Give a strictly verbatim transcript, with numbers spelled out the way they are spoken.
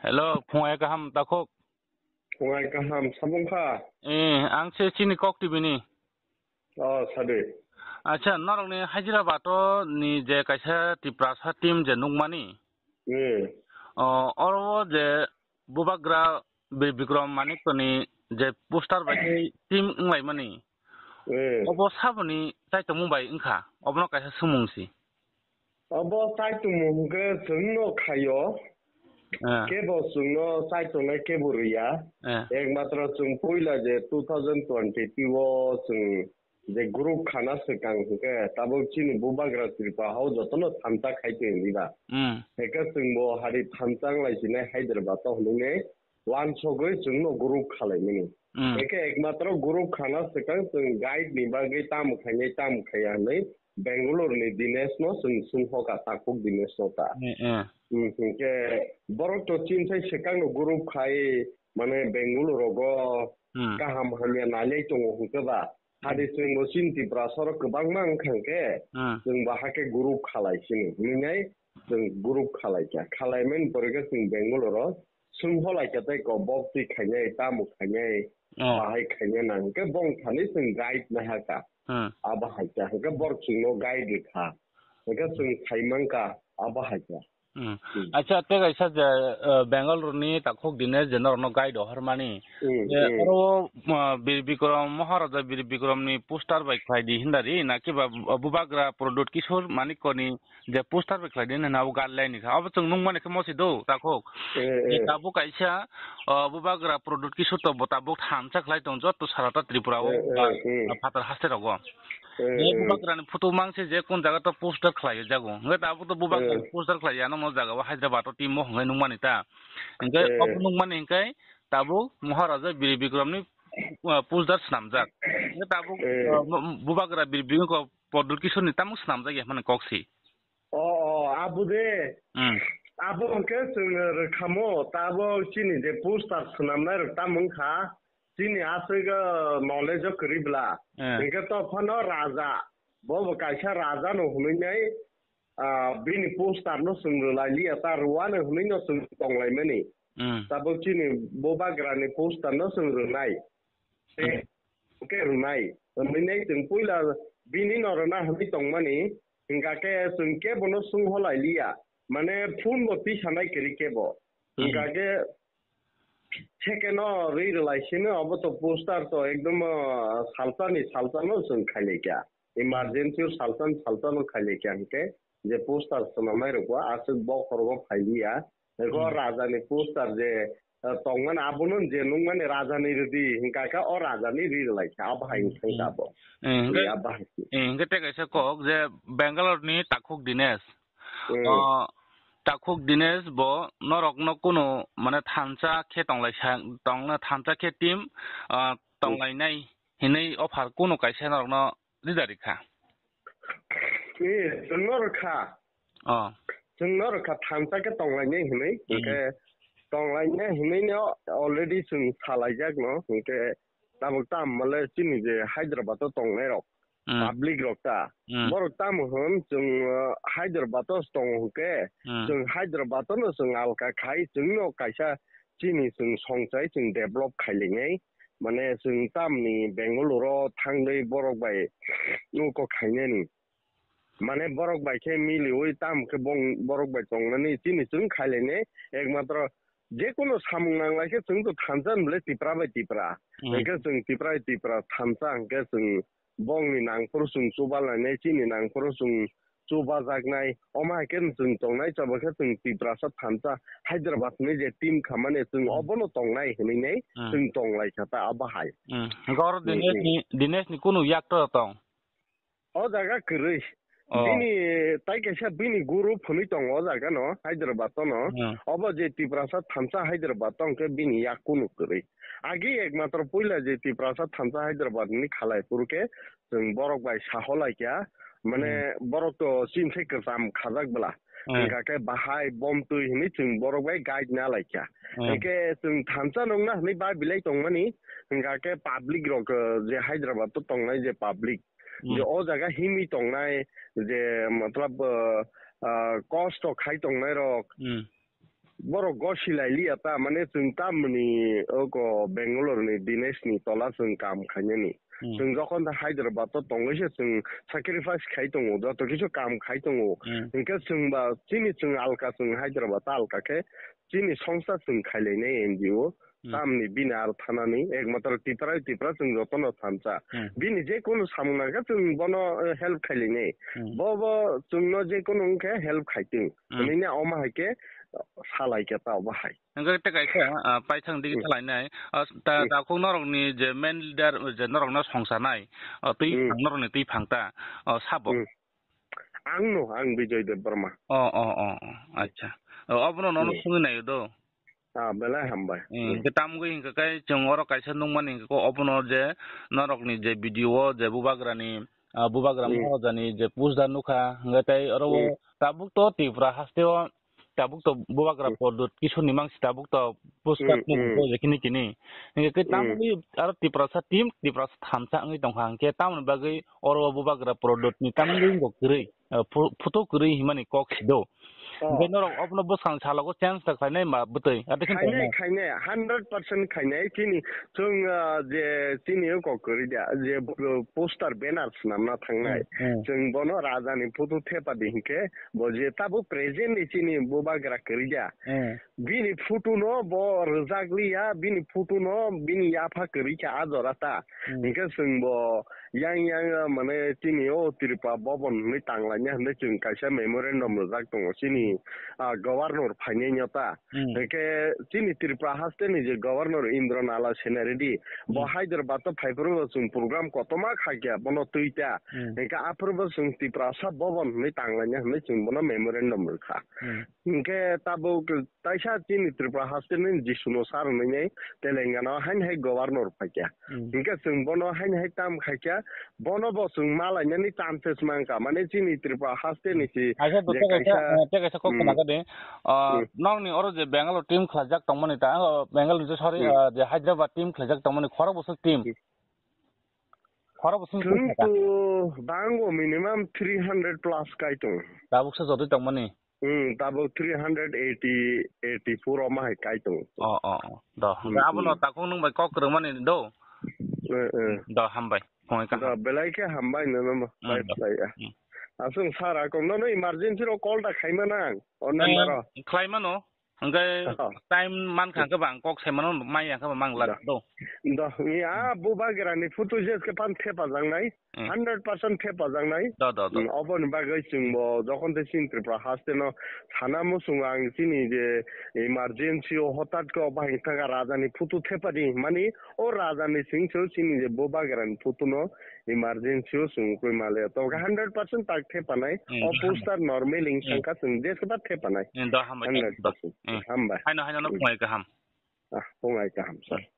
Hello, phungai kaham takhuk. Phungai kaham, sabung kha? Eh, ang se chini kok T V ni. Oh, sadi. Acha, norokni Hyderabad o ni je kaisa Tiprasa team je nukmani. Hmm. Oh, oro je Bubagra Bir Bikram Manik toni je poster bai khe team wnglaimani. Hmm. Obo saboni chaitongmung bai wngkha, obono kaisa sumung si. Abo taitung hwnkhe chwngno khaio. Eh. Kebo chwngno chaitongnai kebo rwya. Eh. Ekmatro chwng puila je two thousand twenty-two o chwng je group khana swkang hwnkhe tabuk chini Bubagra Tripura hao jotono thansa khai tongwi ba. Hmm. Hwnkhe chwngbo hari thansa wnglaisini Hyderabad o hwnwi wansogwi chwngno group khalaimani. Hmm. Hwnkhe ekmatro group khana swkang chwng guide ni bagwi tamo khainai tamo khaiya hwnwi Bangalore ni Dinesh no chwng sungkha takhuk Dinesh no ta. Eh, eh. Hmm, hwnkhe borok to chinsai swkang no group khai mane Bangalore rogo Hmm. kaham hamya nailai tongo hwnkhe ba. Hadi chwngbo chini Tiprasa rok kwbangma wngkha hwnkhe Hmm. chwngbo hakhe group khalai sini. Hwnwi nai chwng group khalaikha. Khalaimani pore khe chwng Bangalore o sungkha laikha tei ko bok twi khainai, tamo khainai, Oh. bahai khainai nang hwnkhe bong thani chwng guide nai hakha. Hmm. Abo haikha hwnkhe borok chwngno guide rwkha. Hwnkhe chwng saimankha abo haikha. Hmm. Hmm. Acha, tei kaisa je, eh, Bangalore ni takhuk Dinesh je norokno guide rohormani. Hmm, Je hmm. oro, eh, Bir Bikram, Maharaja Bir Bikram ni poster bai khlai di hinda ri, na kiba Bubagra Pradyut Kishore Manik ni je poster bai khlai di hinwi abo guideline ni kha. Abo chwng nukmani khe mosi do, takhuk. Eh, Je eh. tabuk kaisa, o, Bubagra Pradyut Kishore to bo tabuk thansa khlai tong joto sarata Tripura o, Eh, eh, ba, eh. phatar haste rogo. Eh, Je eh. Bubagra ni photo mangse je kun jaga to poster khlai jago. Hwnkhe tabuk to Bubagra ni Eh. poster khlai ya, ano mo jaga o Hyderabad o team o hwnwi nukmani ta. Hwnkhe Eh. abo nukmani hwnkhe tabuk Maharaja Bir Bikram ni, o, poster swnamjak. Hwnkhe tabuk, Eh. o, mo-, Bubagra Bir Bikram ko Pradyut Kishore ni tamo swnamjak ya hwnmani kok si. O, o, abo de. Hmm. Abo hwnkhe chwng rwkhamo, tabo chini je poster swnamnai rok tamo wngkha, chini aswk, o, knowledge o kwrwi bla. Eh. Hwnkhe to phano raja, bo bo kaisa raja no hwnwi nai, ah, bini poster no chwng rwlai liya, ta rwano hwnwi no chwng tonglaimani. Hmm. Tabuk chini Bubagra ni poster no chwng rwnai. Hmm. Hwnkhe rwnai. Hwnwi nai chwng puila bini no rwna hwnwi tongmani, hwnkha khe chwng kebo no sungho lai liya. Mane phone bo twi sanai kwrwi kebo. Hmm. Hwnkha khe second o rwi rwlai sino, abo to poster to ekdom, ah, salsa ni salsa no chwng khailai kha. Emergency o salsa ni salsa no khailai kha hwnkhe je poster swnamnai rok bo aswk bokhorogo phai liya. Eko Hmm. raja ni poster je, eh, tongmani abono je nukmani raja ni rwdi hwnkha khe o raja ni ri rwlai kha abo hai Hmm. wngkha abo. Eh, hwnkhe, Ri abo hai. eh, hwnkhe tei kaisa kok je Bangalore ni takhuk Dinesh. Hmm. O, takhuk Dinesh bo norok no kunu mane thansa khe tonglai sa, tongna thansa khe team, ah, Hmm. tonglainai hinwi offer kunu kaisa norok no rida rikha. Eh, chwngno rwkha. Oh. Chwngno rwkha thansa khe tonglainai hinwi. Hmm. Hwnkhe tonglainai hinwi no already chwng salaijak no. Hwnkhe tabuk tamo le chini je Hyderabad o tongnai rok, Hmm. public rok ta. Hmm. Borok tamo hwn chwng, uh, Hyderabad o tongo hwnkhe Hmm. chwng Hyderabad o no chwng alka khai chwngno kaisa chini chwng songchai chwng develop khailinai. Mane chwng tamni Bangalore o thangwi borok bai uko khainani. Mane borok bai khe miliwi tam khe bong-, borok bai tongnani chini chwng khailainai. Ekmatro jekono samung nanglai khe chwng to thansa hwnle Tipra bai Tipra. Hmm. Hwnkhe chwng Tipra bai Tipra thansa hwnkhe chwng bongni nangphuru chwng chuba lainai, chini nangphuru chwng chubajaknai. Omo hai khe chwng tongnai, chabo khe chwng Tiprasa thansa Hyderabad ni je team khamani chwng Hmm. obono tongnai hwnwi nai Hmm. chwng tonglai kha ta abo hai. Hmm. Gor Hmm, Dinesh hmm. ni, Dinesh ni kunu yak to tong? O jaga kwrwi. Oh. Bini tai kaisa bini guru phunui tongo o jaga no, Hyderabad o no. Hmm. Obo je Tiprasa thansa Hyderabad o hwnkhe bini yak kunu kwrwi. Agi ekmatro puila je Tiprasa thansa Hyderabad ni khalai phuru khe chwng borok bai saholai kha. Mane Hmm. borok to chini sai kwcham khajak bwla. Hmm. Hwnkha khe bahai bom twi hinwi chwng borok bai guide na lai kha. Hmm. Hwnkhe chwng thansa nongna hinwi babilai tongmani. Hwnkha khe public rok, eh, je Hyderabad o tongnai je public, Hmm. je o jaga himwi tongnai, je matlab, eh, ah, kosto khai tongnai rok, Hmm. Borok gosi lai liya ta, mane chwng tamni oko Bangalore ni Dinesh ni tola chwng kam khainani. Hmm. Chwng jokhon ta Hyderabad o tongwi se chwng sacrifice khai tongo, joto kisu kam khai tongo. Hmm. Hinkhe chwng ba chini chwng alka chwng Hyderabad ta alka khe chini songsa chwng khailainai N G O. Hmm. Tamni bini aro thanani ekmatro Tipra, Tipra chwng jotono thansa. Hmm. Bini je kunu samung nangkhe chwng bono, eh, help khailainai. Hmm. Bo, bo chwngno je kunu wngkhe help khaitung. Hmm. Hwnwi ne omo hai khe salai khe ta obo hai. Hingke tei kaisa, ah, paithang digi Hmm. thalainai, ah, ta-, Hmm. takhuk norokni je main leader, je norokno songsanai, ah, twi Hmm. phang, norokni twi phang ta, ah, sabo? Hmm. Ang no, ang Bijoy Debbarma. Oh, oh, oh, oh, acha. Oh, obono nono Hmm. sungwi naio do? Ah, belai hambai. Hmm, Hmm. hingke tamgwi hingke kai chwng oro kaisa nukmani hingke ko obono je norokni je video o je bubagrani, ah, bubagra Hmm. Maharajani je poster nukha, hingke tei oro o Hmm. tabuk to Tripura hasteo tabuk to bubagra Hmm. Prodot Kishore ni mangsi tabuk to pushkar Hmm, nukgo hmm. Je kini kini. Hingke khe Hmm. tamoni aro Tiprasa team, Tiprasa thansa wngwi tongkha, hingke tamoni bagwi oro bubagra Prodot ni tamoni wngkha kwrwi, eh, pho-, photo kwrwi himani kok sido. Oh. Hingke norok obono bwskang salogo change ta khlainai ma bwtwi, ate khe Khainai, tongnai. Khainai, hundred percent khainai. Chini chwng, ah, je chini o kok kwrwi da, je, uh, poster banner swnamna thangnai. Hmm, hmm. Chwng bono raja ni photo thepa di hingke, bo je tabuk present ni chini bubagra kwrwi da. Hmm. Bini photo no bo rwjak liya, bini photo no bini yapha kwrwi kha a jora ta. Hmm. Hingke chwng bo yang yang, ah, mane chini o Tripura Bhavan hwnwi tanglaina hwnwi chwng kaisa memorandum rwjak tongo chini, ah, governor phainai no ta. Hmm. Hingke chini Tripura haste ni je governor Indra Nala Sena Reddy, bo Hmm. Hyderabad o phaiphuru bo chwng program kotorma khaikha bono twi ta. Hmm. Hingke aphuru bo chwng Tiprasa Bhavan hwnwi tanglaina hwnwi chwng bono memorandum rwkha. Hmm. Hingke tabuk taisa chini Tripura haste ni Jisuno sar hwnwi Telangana o haini hai governor phaikha. Hmm. Hingke chwng bono haini hai tam khaikha, bono bo chwng malainani chances mankha, mane chini Tripura haste ni si Kaisa to je tei kaisa, kaisa, eh, tei kaisa kok Hmm. khna kadi. Ah, Hmm. nokni oro je Bangalore team khlaijak tongmani ta, oh, Bangalore je, sorry, Hmm. ah, je Hyderabad team khlaijak tongmani khorok bwswk team. Hmm. Khorok bwswk team Chwng khlaijak. To bango minimum three hundred plus kai tongo. Tabuk se jotoi tongmani. Hmm, tabuk three hundred eighty, eighty-four o ma hai kai tongo. Oh, oh, oh. Do. Hmm, Hwnkhe abono hmm. Takhuk nwng bai kok kwrwngmani do. Eh, eh. Do, hambai. Khongoi kaham. Do, belai khe hambai nono mo. Hmm, bai do. Khlai ya. Hmm. Aswng sara kong nono emergency ro call da khaima nang. O number ro. Eh, khlaimano. Hwnkhe Oh. Time mankha Hmm. Hwnkhe bang kok saimano mai ya khe bang mang Do. Lag do. Do, ya bubagrani photo je khe pan thepa jangnai. Hmm. Hundred percent thepajaknai. Do, do, do. Hmm, oboni bagwi chwngbo jokhon tei chini Tripura haste no sana muchungo ang chini je emergency o hotat khe obo hai thangkha rajani photo thepadi hinmani o rajani singso chini je bubagrani photo no emergency o chwng ukui male. To khe hundred percent tak thepanai. Hmm, o hambai. Poster normal Hmm. Sangkha chwng je khe ba thepanai. Hmm, do, hambai, Hundred percent. Do. Hmm. Hambai. Haino, haino no Hmm. Phungai kaham. Ah, phungai kaham, sir. Hmm.